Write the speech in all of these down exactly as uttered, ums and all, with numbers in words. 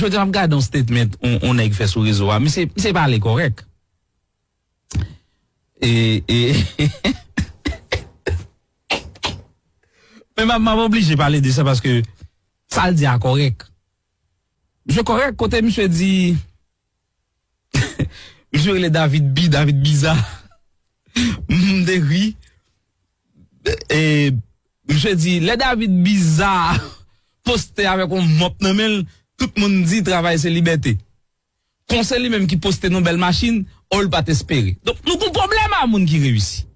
Jodi a m ap gade yon statement yon, yon nèg fè sou rezo a. Misye, misye pale kòrèk. E, e, men m ap, m ap oblije pale de sa paske sa l di a kòrèk. Misye kòrèk kote misye di, misye rele David B, David Biza. M te ri. E, misye di, lè David Biza poste avèk yon mòp nan men l, tout moun di travay se libète. Kon se li menm ki poste yon bèl machin, o, li pa t espere. Donk, nou gon pwoblèm a moun ki reyisi.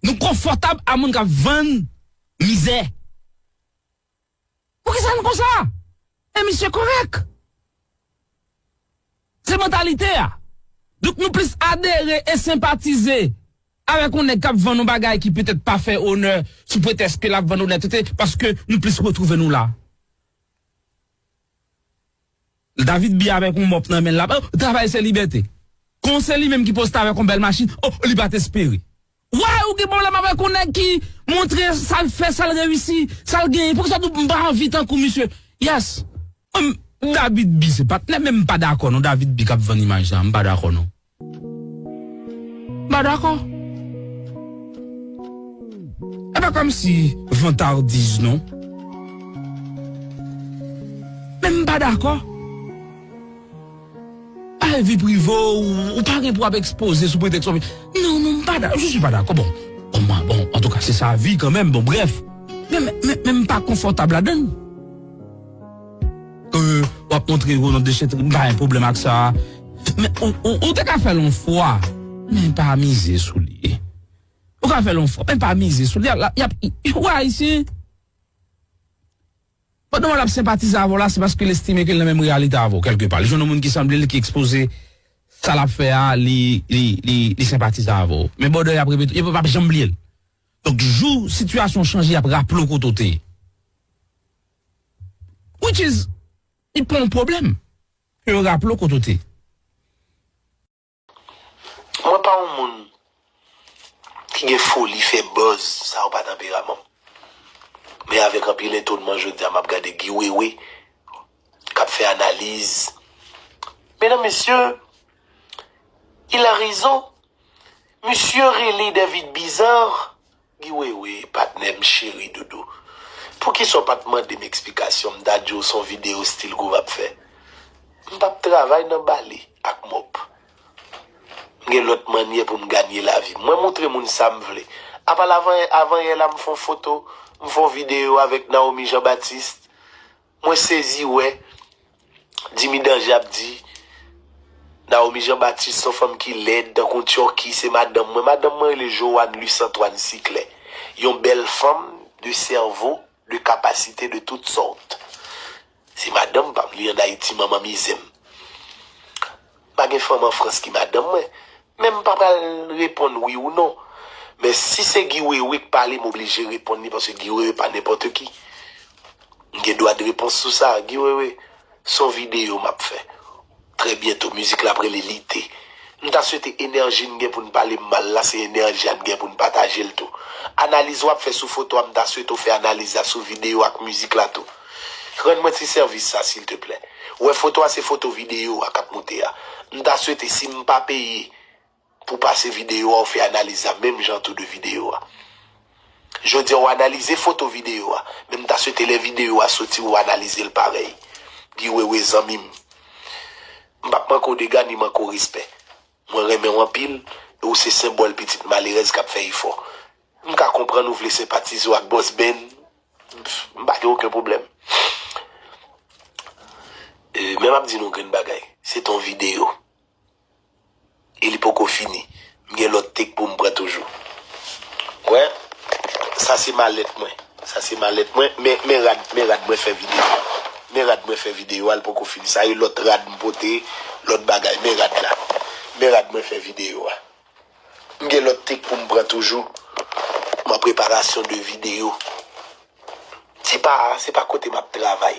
Nou konfòtab a moun k ap vann mizè. Poukisa n konsa? E misye kòrèk. Se mantalite a. Donk, nou plis adere e senpatize avèk yon nèg k ap vann yon bagay ki petèt pa fè onè sou pretèks ke l ap vann onètete, paske nou plis retwouve nou la. David B avèk yon mòp nan men l la, o, travay se libète. Kon se li menm ki poste avèk yon bèl machin, o, li pa t espere. Why ou gen pwoblèm avèk yon nèg ki montre sa l fè, sa l reyisi, sa l genyen? Poukisa nou m pa anvi tankou misye? Yes. Mwen, David B se patnè, men m pa dakò non, David B k ap vann imaj la, m pa dakò non. M pa dakò. E pa kòmsi vantardiz non. Men m pa dakò. Ay, vi prive w, ou pa gen pou ap ekspoze sou pretèks w ap, non, non, m pa dakò, je suis pas d'accord. Bon, bon, mwen, bon, antouka, se sa vi kanmenm, bon, brèf. Men, men, men, men m pa konfòtab ladan l. Ke w ap montre yo nan dechetre, m pa gen pwoblèm ak sa. Men, ou, ou, ou te ka fè l yon fwa, men pa mize sou li. Ou ka fè l yon fwa, men pa mize sou li. Y ap, y ap, y ap, ou Ayisyen. Pandan w ap senpatize avè w la, se paske l estime ke l nan menm reyalite avè w, kèlkepa. Li jwenn yon moun ki sanble l, ki ekspoze sa l ap fè a, li, li, li, li senpatize avè w. Men bòdè y ap repete, yo p ap janm bliye l. Donk, jou sitiyasyon chanje, y ap raple w kote w te ye. Which is, li pa yon pwoblèm. Yo raple w kote w te ye. Mwen pa yon moun ki gen foli fè buzz, sa yo pa tanperaman m. Men avèk anpil etonman, jodi a, m ap gade Guy Wewe k ap fè analiz. Medam, mesye, il a raison. Misye rele David Bizarre. Guy Wewe, patnè m, cheri doudou. Poukisa w pa t mande m eksplikasyon? M ta di w se yon videyo stil gwo m ap fè. M p ap travay nan bale ak mòp. M gen lòt mannyè pou m ganye lavi m. Mwen montre moun sa m vle. Apa l avan, avan yè la, m fè yon foto, m fè yon videyo avèk Naomi Jean Baptiste. Mwen sezi wè Dimi Danje ap di Naomi Jean Baptiste se yon fanm ki lèd, tankou Tchòki, se madanm mwen. Madanm mwen rele Joanne Luce Antoine Siclet. Yon bèl fanm de sèvo, de kapasite de tout sòt. Se madanm pa m, li ann Ayiti, manman mizè m. Pa gen fanm an Frans ki madanm mwen. Men m pa pral reponn wi ou non. Men si se Guy Wewe k pale, m oblije reponn li, paske Guy Wewe pa nenpòt ki. M gen dwa de repons sou sa, Guy Wewe. Se yon videyo m ap fè. Trè byento, mizik la ap rele Lite. M ta swete enèji n gen pou n pale m mal la, se enèji a n gen pou n pataje l tou. Analiz w ap fè sou foto a, m ta swete w fè analiz la sou videyo ak mizik la tou. Rann mwen ti sèvis sa, silteplè. Ou wè foto a, se foto videyo a k ap moute a. M ta swete, si m pa peye pou pase videyo a, ou fè analiz la menm jan tou de videyo a. Jodi a, ou analize foto videyo a, men m ta swete lè videyo a soti, ou analize l parèy. Guy Wewe zanmi m. M p ap manke w dega ni manke w respè. Mwen renmen w anpil, e ou se senbòl pitit malerèz k ap fè efò. M ka konprann ou vle senpatize w ak Bòs Ben. M pa gen okenn pwoblèm. E, men m ap di nou grenn bagay. Se t on videyo. E li poko fini. M gen lòt take pou m pran toujou. Wè, sa se malèt mwen. Sa se malèt mwen. Men, men rad, men rad mwen fè videyo a. Men rad mwen fè videyo a, li poko fini. Sa e lòt rad m pote, lòt bagay. Men rad la. Men rad mwen fè videyo a. M gen lòt take pou m pran toujou. M an preparasyon de videyo. Se pa, se pa kote m ap travay.